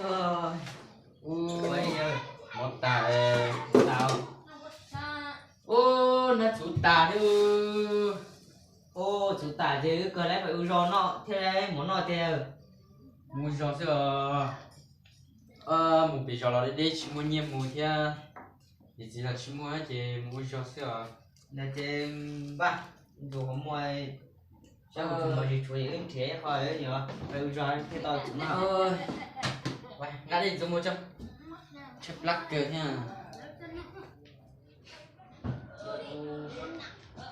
Ua, mov tas, tas. Ua, noj txhuv tas thiab. Ua, txhuv tas ces wb kawg lawm, peb ua zog noj thiab, mov noj tiag. Mus ua zog xwb os. Mus pem zos los deb deb tsis muaj nyiaj mus thiab. Niam txiv los tsis muaj ces mus ua zog xwb os. Ntawd ces npaj ntxuas qhov muag, saib kuv tus mos tsis tshuav, wb nrhiav ib qho, peb ua zog thiaj tau txhuv noj. Nqa dej ntxuav mus tso. Tshaib plab kawg thiab.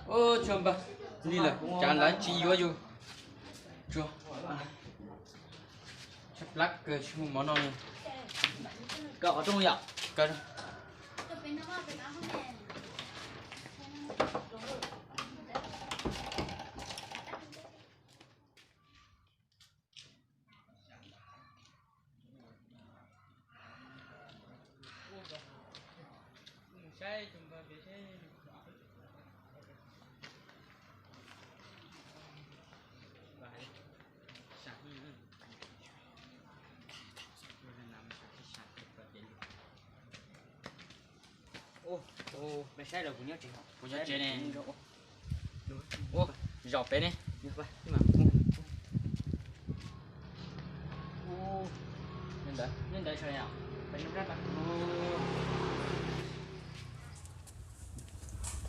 Ua, tsuag npawg, li lawm cas lawv tsis yuav yus. Tsuag, tshaib plab kawg tsis muaj mov noj li. Kaw qhov rooj yom. Kaw. Kuv nyob tsev ne. Ua, zaum pem ne.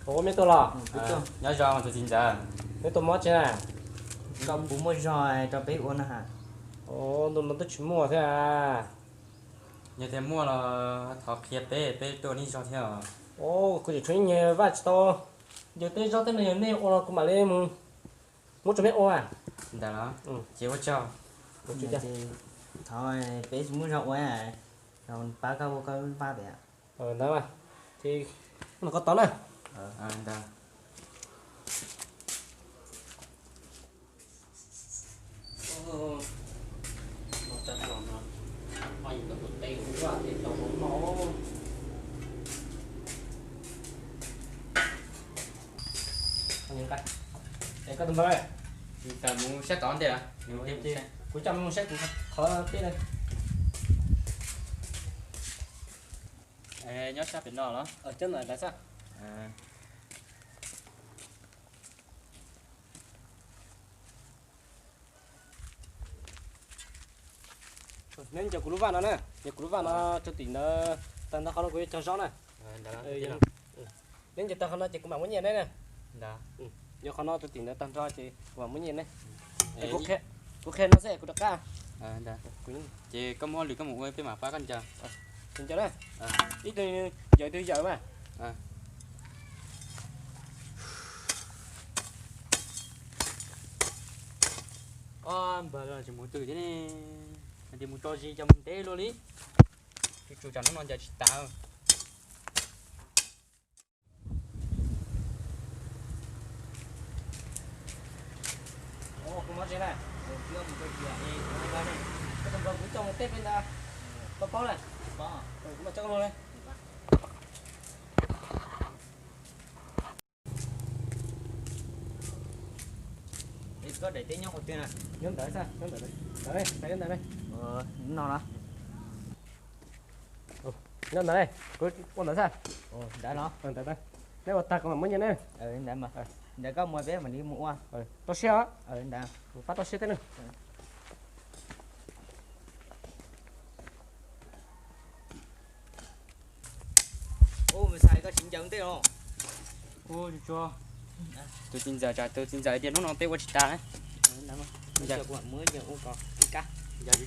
Ua, me tuaj los? Nyob zoo tus txiv ntxawm. Neb tua mov tsev na? Koj puas muaj zog rau peb ua no ha? Ntu no twb tsis muaj thiab. Yog tias muaj los thov qhia peb, peb tuaj neb zog thiab. Kuv tseem tshuav ib nyuag vaj tsis tau. Yog tej zaub tej no yog nej ua los kuv mam li mus muab rau peb ua. Ntawd los ces ua tsaug. Thov peb tsis muaj zog ua, pab koj ua koj pab pem. Ntawd mas, ces no koj tos na. Ntawd. Es koj tus npawg, kuv coj mus saib kuv qhov peb na. Nyob sab pem no los? Cov ntawd xwb. Neb ncaws kuv lub vaj no na, ncaws kuv lub vaj no rau tim ntawd, tag nrho qhov no kuv yuav cog zaub na. Neb ncaws tag qhov no ces kuv mam muab nyiaj neb na. Yog qhov no rau tim ntawd tag nrho ces kuv mam muab nyiaj neb. Kuv qhia no xwb kuv rov qab. Ces koj muab lwm koj mus ua peb mam pab koj ncaws. Ncaws na. Ib tug ncaws ib tug yawm mas. Ob npawg los tsis mus twg thiab ne, hais tias mus tso zis cov mus ntev luaj li. Tsuas tsam hnub no ncaws tsis tas. Kuv coj mus teb peb ntag, koj paub na. Kuv mam coj koj mus li. Koj daim teb nyob qhov twg na? Nyob ntawd xwb, nyob ntawd, ntawd, nyob ntawd. No los? Nyob ntawd, kuv ua ntawd xwb. Ntawd los? Ntawd, ntawd. Neb ua tag kuv mam muab nyiaj neb. Ntawd mas, ntawd koj muab peb mam li mus ua. Tau siab os. Ntawd, kuv pab tau siab thiab na. Ua me ntxhais, koj tsis ncaws ntej los? Ua tsuag tsuag. Tus txiv ntxawm, tsam tus txiv ntxawm tias hnub no peb ua tsis tas. Ncaws tsuag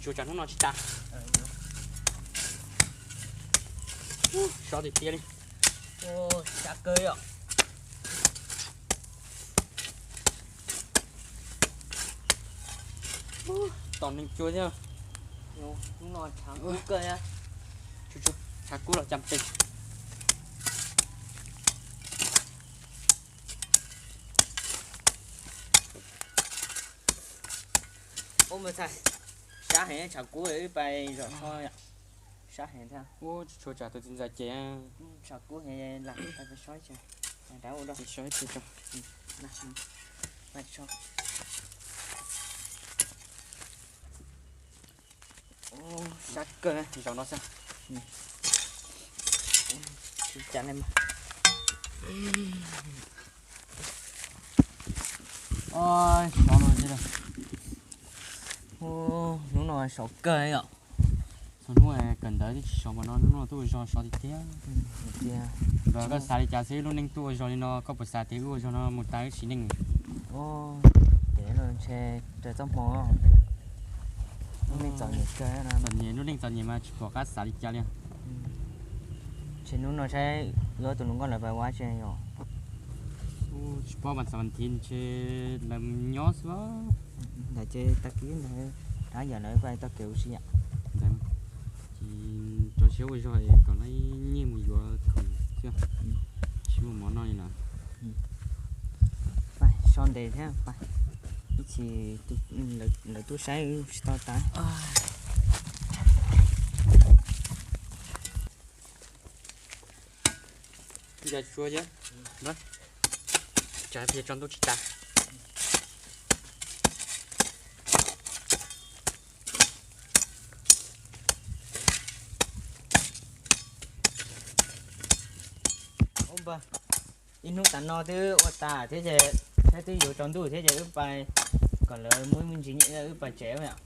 tsuag tsam hnub no tsis tas. Sov tiag tiag li. Sab kawg li os. Tom neeg cua thiab. Hnub no tshav kub kawg thiab. Tshav kub los cas pes. Ua me ntxhais, sab heev, tshav kub, wb pais zom so. Sab heev thiab. Ua tsuag tsam tus txiv ntxawm ces. Tshav kub heev, lam pais so ib tse. Pais so ib tse tso. Pais so. Sab kawg zaum no xwb. Hnub no saud kawg yom. Txog hnub kawm ntawv twb tsis sov npaum no, hnub no tuaj ua zog sov tiag tiag. Nkawd koj xav li cas xwb, lub neej tuaj ua zog li no koj puas xav tias wb ua zog no mus tas wb sim neej? Ces ntshe raws txoj hmoo, lub neej txom nyem kawg no. Txom nyem, lub neej txom nyem mas tsis pom qab xav li cas li. Ntshe hnub no saib yuav tus hluas nkauj lawv pais ua tsi yom. Tsis paub, mas xav mas thiv ntshe lawv mus nyob xwb. Ntawd ces tag kis ntawd rov yam lawv pais tau kev ua si yom. Ces rau siab ua zog es kom lawv nyiag mus yuav khoom xwb, tsis muaj mov noj li lawm. Pais so ntes thiab, ib chim lawv tuaj saib tsis tau tas. Yog tsuav yog, tsam pheej tsaus ntuj tsis tas. Ib hnub tas no twb ua tas thiab ces, thiab twb yuav tsaus ntuj thiab ces wb pais, kom lawv muab me ntsis nyiaj wb pais tsev yom.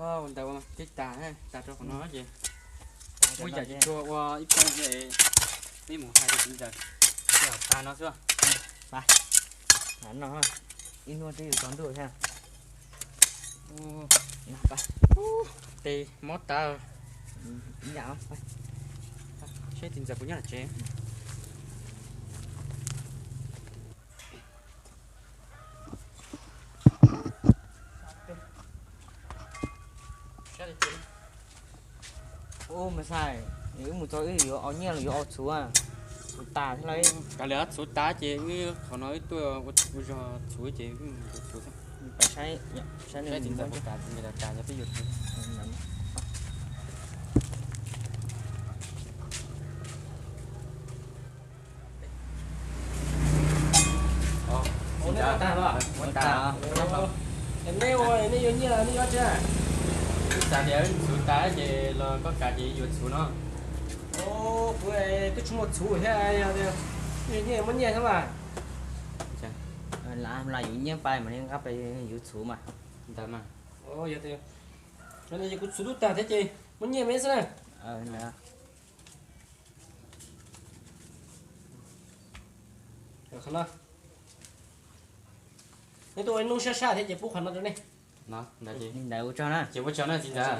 Ua ntawd twb tas, tas rau qhov no ces muaj yam tsis tshua ua ib pab, peb mus hais rau txiv ntxawm, tag no xwb. Ib hnub twb yuav tsaus ntuj thiab. Tes mob tas. Seb txiv ntxawm puas nyob tsev. Ub, mas xais, wb mus txog wb yuav ua nyiaj los yuav ua txhuv, txhuv tas thiab lauj. Kav liam, txhuv tas ces wb qhov no wb tuaj ua zog txhuv ces wb mus yuav txhuv xwb. Saib txiv ntxawm puas tas, txiv ntxawm tas yog peb yuav txhuv. Ua tas los? Ua tas. Nej ua, nej yuav nyiaj los nej yuav tsi? Wb xav tias wb txhuv tas ces los koj kam ces yuav txhuv no. Kuv twb tsis muaj txhuv thiab, yog tias nej yuav nyiaj muab nyiaj thiab mas. Lam yuav nyiaj pais mam li nqa pais yuav txhuv mas. Ntawd mas. Yog tias kuv txhuv twb tag thiab ces muab nyiaj me xwb na. Qhov no, nej tuaj ua nub sab sab thiab ces pub qhov no rau nej. Ntawd ua tsaug na. Ces ua tsaug na txiv ntxawm.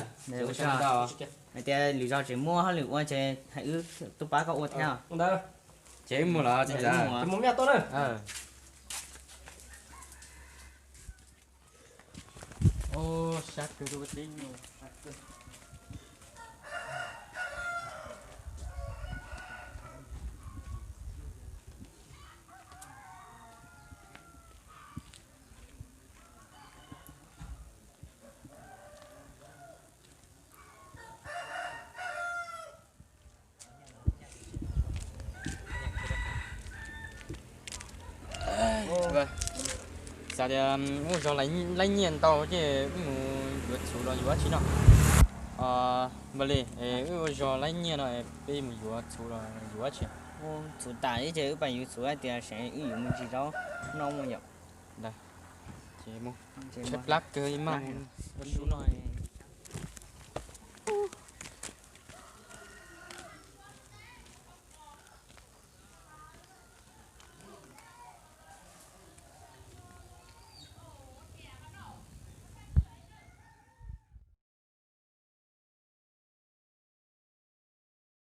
Hais tias lwm zaus tseem muaj hauj lwm ua ces hais wb tuaj pab koj ua thiab. Ces wb mus los txiv ntxawm. Ces mus maj tuaj na. Sab kawg rau teb nyuag. Xav tias wb ua zog laib nyiaj ntau ces wb mus yuav txhuv los yuav dab tsi no. Npawg Lis, wb ua zog laib nyiaj no peb mus yuav txhuv los yuav dab tsi? Txhuv tas ib ces wb pais yuav txhuv hais tias seev wb yuav me ntsis zaub noj mus yom. Ces mus tshaib plab kawg ib maj ua su no.